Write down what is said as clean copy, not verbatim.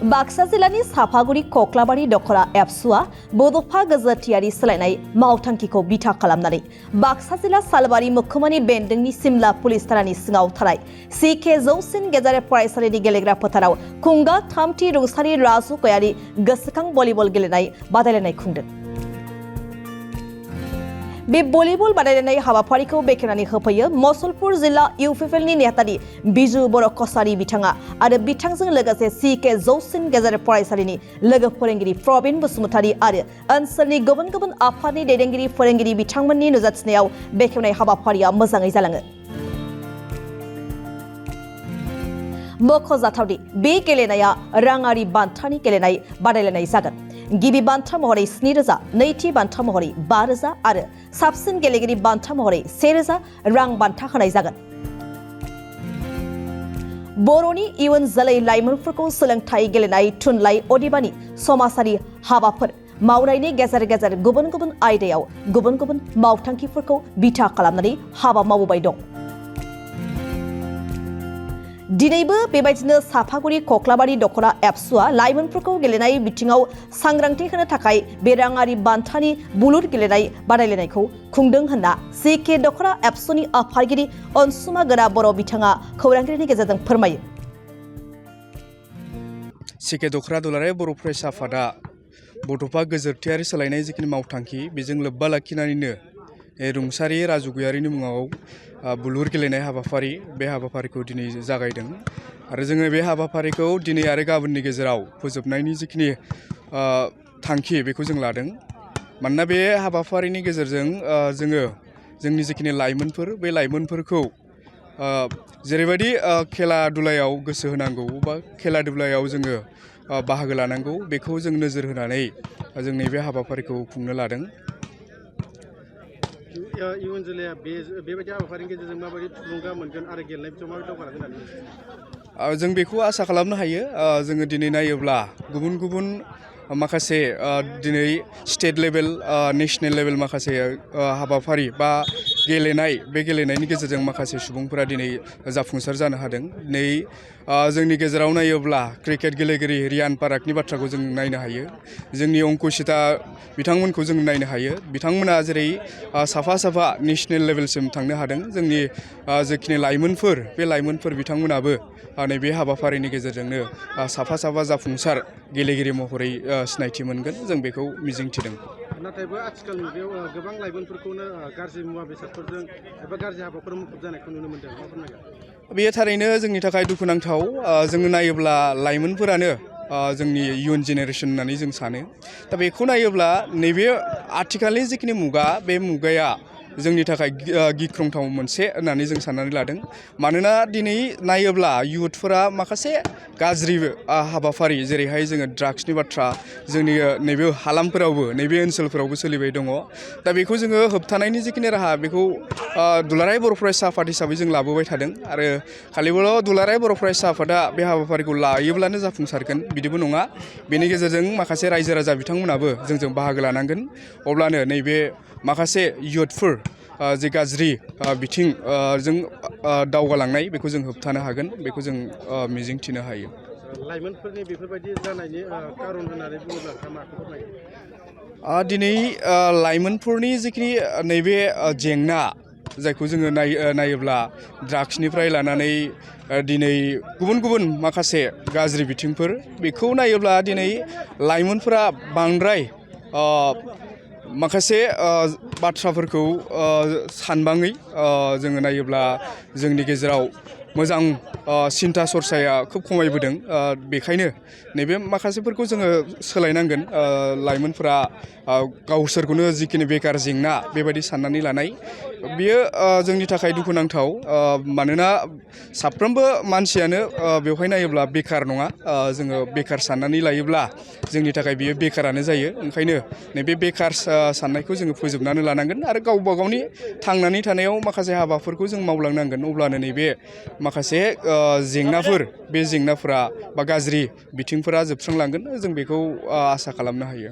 बाक्सा जिल्लानि साफागुरि कक्लाबारि दख'रा एबसुआ बड'फा गोजोरथियारि सोलायनाय मावथांखिखौ बिथा खालामनानै बाक्सा जिल्ला सालबारि मोखोमानि बेन्दोंनि सिमला पुलिस थानानि सिङाव थानाय CK जौसिन गेजेर फरायसालिनि गेलेग्रा फोथाराव खुंगा थामथि रुंसारि राजु गयारि गोसोखां भलिबल गेलेनाय बादायलायनाय खुंदों। बे भलिबल बादायलायनाय हाबाफारिखौ बेखेवनानै होफैयो मसलपुर जिल्ला इउपिपिएलनि नेहाथारि बिजु बर' कसारि बिथाङा आरो बिथांजों लोगोसे CK जौसिन गेजेर फरायसालिनि लोगो फोरोंगिरि प्रबिन बसुमतारी आरो ओनसोलनि गुबुन गुबुन आफादनि दैदेनगिरि फोरोंगिरि बिथांमोननि नुजाथिनायाव बेखेवनाय हाबाफारिया मोजाङै जालाङो। मख'जाथावदि बे गेलेनाया राङारि बान्थानि गेलेनाय बादायलायनाय जागोन। गिबि बान्था महरै 7,000, नैथि बान्था महरै 5,000 आरो साबसिन गेलेगिरि बान्था महरै 1,000 रां बान्था होनाय जागोन। बर'नि इयुन जोलै लाइमोनफोरखौ सोलोंथाइ गेलेनाय थुनलाइ अदेबानि समाजारि हाबाफोर मावनायनि गेजेर गेजेर गुबुन गुबुन आयदायाव गुबुन गुबुन मावथांखिफोरखौ बिथा खालामनानै हाबा मावबोबाय दं। दिनैबो बेबायदिनो साफागुरि कक्लाबारि दख'रा एबसुआ लाइमोनफोरखौ गेलेनाय बिथिङाव सांग्रांथि होनो थाखाय बे राङारि बान्थानि बुलुर गेलेनाय बादायलायनायखौ खुंदों होनना CK दख'रा एबसुनि आफादगिरि अनसुमा गोरा बर' बिथाङा खौरांगिरिनि गेजेरजों फोरमायो। CK दख'रा दुलाराय बर' फरायसा आफादा बड'फा गोजोरथियारि सोलायनाय जिखिनि मावथांखि बेजों लोब्बा लाखिनानैनो रुंसारि राजु गयारिनि मुङाव बुलुर गेलेनाय हाबाफारि बे हाबाफारिखौ दिनै जागायदों आरो जोङो बे हाबाफारिखौ दिनै आरो गाबोननि गेजेराव फोजोबनायनि जिखिनि थांखि बेखौ जों लादों। मानोना बे हाबाफारिनि गेजेरजों जोङो जोंनि जिखिनि लाइमोनफोर बे लाइमोनफोरखौ जेरैबायदि खेला दुलायाव गोसो होनांगौ बा खेला दुलायाव जोङो बाहागो लानांगौ बेखौ जों नोजोर होनानै जों नैबे हाबाफारिखौ खुंनो लादों। इयुन जोलैया बेबायदि हाबाफारिनि गेजेरजों माबायदि थुलुंगा मोनगोन आरो गेलेनाय बिथिङाव माबायदि दावगालांगोन होननानै जों बेखौ आसा खालामनो हायो। जोङो दिनै नायोब्ला गुबुन गुबुन माखासे दिनै स्टेट लेभेल नेशनेल लेभेल माखासे हाबाफारि बा गेलेनाय बे गेलेनायनि गेजेरजों माखासे सुबुंफोरा दिनै जाफुंसार जानो हादों। दिनै जोंनि गेजेराव नायोब्ला क्रिकेट गेलेगिरि रियान पारागनि बाथ्राखौ जों नायनो हायो। जोंनि अंकुसिता बिथांमोनखौ जों नायनो हायो। बिथांमोना जेरै साफा साफा नेशनेल लेभेलसिम थांनो हादों। जोंनि जेखिनि लाइमोनफोर बे लाइमोनफोर बिथांमोनाबो नैबे हाबाफारिनि गेजेरजोंनो साफा साफा जाफुंसार गेलेगिरि महरै सिनायथि मोनगोन जों बेखौ मिजिंथिदों। नाथायबो आथिखाल मुगायाव गोबां लाइमोनफोरखौनो गाज्रि मुवा बेसादफोरजों एबा गाज्रि हाबाफोराव मुखुब जानायखौ नुनो मोनदों। मा फोरमायगोन? बेयो थारैनो जोंनि थाखाय दुखुनांथाव। जोङो नायोब्ला लाइमोनफोरानो जोंनि इयुन जेनेरेसन होननानै जों सानो। दा बेखौ नायोब्ला नैबे आथिखालनि जिखिनि मुगा बे मुगाया जोंनि थाखाय गिख्रंथाव मोनसे होननानै जों साननानै लादों। मानोना दिनै नायोब्ला इयुथफोरा माखासे गाज्रि हाबाफारि जेरैहाय जोङो ड्राग्सनि बाथ्रा जोंनि नैबे हालामफोरावबो नैबे ओनसोलफोरावबो सोलिबाय दङ। दा बेखौ जोङो होबथानायनि जिखिनि राहा बेखौ दुलाराय बर' फरायसा आफाद हिसाबै जों लाबोबाय थादों आरो खालिबोल' दुलाराय बर' फरायसा आफादा बे हाबाफारिखौ लायोब्लानो जाफुंसारगोन बिदिबो नङा। बेनि गेजेरजों माखासे रायजो राजा बिथांमोनाबो जोंजों बाहागो लानांगोन। अब्लानो नैबे माखासे इयुथफोर जे गाज्रि बिथिं जों दावगालांनाय बेखौ जों होबथानो हागोन बेखौ जों मिजिंथिनो हायो। लाइमोनफोरनि बेफोरबायदि जानायनि खारन होननानै बुङोब्ला माखौ फोरमायो? दिनै लाइमोनफोरनि जिखिनि नैबे जेंना जायखौ जोङो नायोब्ला ड्राग्सनिफ्राय लानानै दिनै गुबुन गुबुन माखासे गाज्रि बिथिंफोर बेखौ नायोब्ला दिनै लाइमोनफोरा बांद्राय माखासे बाथ्राफोरखौ सानबाङै जोङो नायोब्ला जोंनि गेजेराव मोजां सिन्था सरसाया खोब खमायबोदों। बेखायनो नैबे माखासेफोरखौ जोङो सोलायनांगोन। लाइमोनफोरा गावसोरखौनो जिखिनि बेकार जेंना बेबायदि साननानै लानाय बियो जोंनि थाखाय दुखुनांथाव। मानोना साफ्रोमबो मानसियानो बेवहाय नायोब्ला बेकार नङा। जोङो बेकार साननानै लायोब्ला जोंनि थाखाय बियो बेकारानो जायो। ओंखायनो नैबे बेकार साननायखौ जोङो फोजोबनानै लानांगोन आरो गावबा गावनि थांनानै थानायाव माखासे हाबाफोरखौ जों मावलांनांगोन। अब्लानो नैबे माखासे जेंनाफोर बे जेंनाफोरा बा गाज्रि बिथिंफोरा जोबस्रांलांगोन जों बेखौ आसा खालामनो हायो।